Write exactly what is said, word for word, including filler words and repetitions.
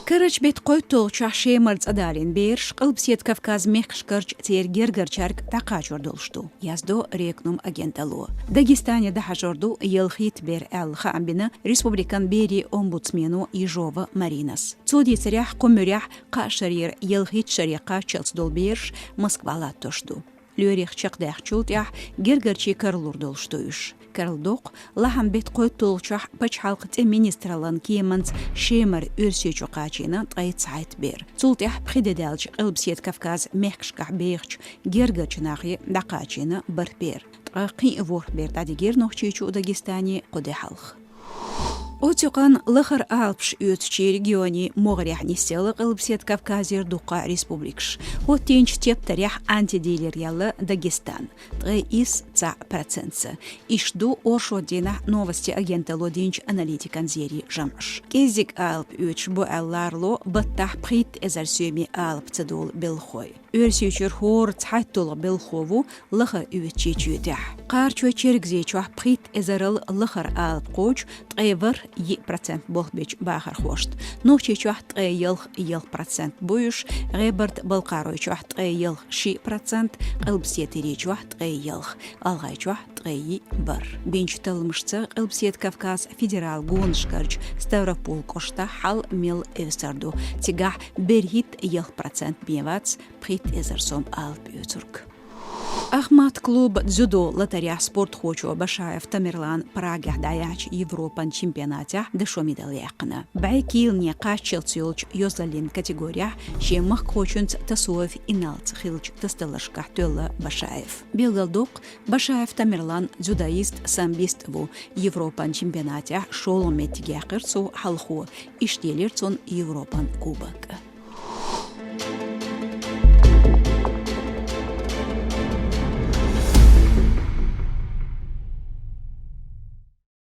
Карарчу беттан кхойтталгӀачохь Шемара цӀа далийна бераш Къилбаседа Кавказ мехкашкарчу церан гергарчаьрга дӀакхачор долуш ду, яздо Рекнум агенталло. Дагестане дӀахьажор ду ялхитта бер аьлла хаам бина республикан берийн омбудсмено Ежова Маринас. Цо дийцарехь, кху муьрехь кхаа шарера ялхитта шаре кхаччалц долу бераш Москва латтош ду. Лоьрах чекхдаьхначул тӀаьхьа гергарчийн каралур долуш ду уьш. Карладоккху, лахьан беттан кхойтталгӀачохь пачхьалкхан цӀен министраллан кеманца Шемара Оьрсийчу кхачийна ткъе цхьайтта бер. Цул тӀаьхьа пхи де даьлча Къилбаседа Кавказ мехкашкахь бехачу гергарчу нахе дӀакхачийна бархӀ бер. Ткъа кхин а ворхӀ бер дӀадигира Нохчийчу а, Дагестане кху де хьалха. Оццу юкъанна лахара алапаш оьцучийн регионийн могӀарехь нисъелла Къилбаседа Кавказера дуккха республикаш. ХӀоттийначу тептарехь антидилер яьлла Дагестан, ткъе исс цхьаъ процентца. Иштта ду оршот дийнахь Новости агенталло динчу аналитикан зерийн жамӀаш. КӀеззиг алапа оьцуш бу аьлла ларало баттахь пхийтта эзар соьме алапа ца долу белхахой. Оьрсийчуьра хӀора цхьайтталгӀа белхахо ву лахара оьцучийн чоьтехь. Кхарачой-Чергазийчохь пхийтта эзарал лахара алапа кхочу ткъе ворхӀ йиъ процент болх бечу бахархошна. Нохчийчохь ткъе ялх йиъ процент бу уьш, ГӀебарта-Балкхаройчохь ткъе ялх шиъ процент, Къилбаседа Тирийчохь ткъе ялх, ГӀалгӀайчохь ткъе йиъ бархӀ. Бинчу талламашца Къилбаседа Кавказ федерал гонашкарчу Ставрополь кӀоштахь хьал мел эвсар ду. Цигахь берхӀитта ялх процент бен вац пхийтта эзар сом алапа оьцург. Ахмат клуба дзюдо латарехь спортхочо Башаев Тамерлана Прагехь дӀаяьхьначу Европан чемпионатехь дашо медаль яьккхина. БӀе килане кхаччалц йолчу йозаллин категорехь шен махкахочуьнца Тасоев Иналца хиллачу тасадаларшкахь тоьлла Башаев. Билгалдоккху, Башаев Тамерлан дзюдоист, самбист а ву. Европан чемпионатехь шолгӀа меттиг яьккхира цо хьалхо, иштта елира цунна Европан кубок.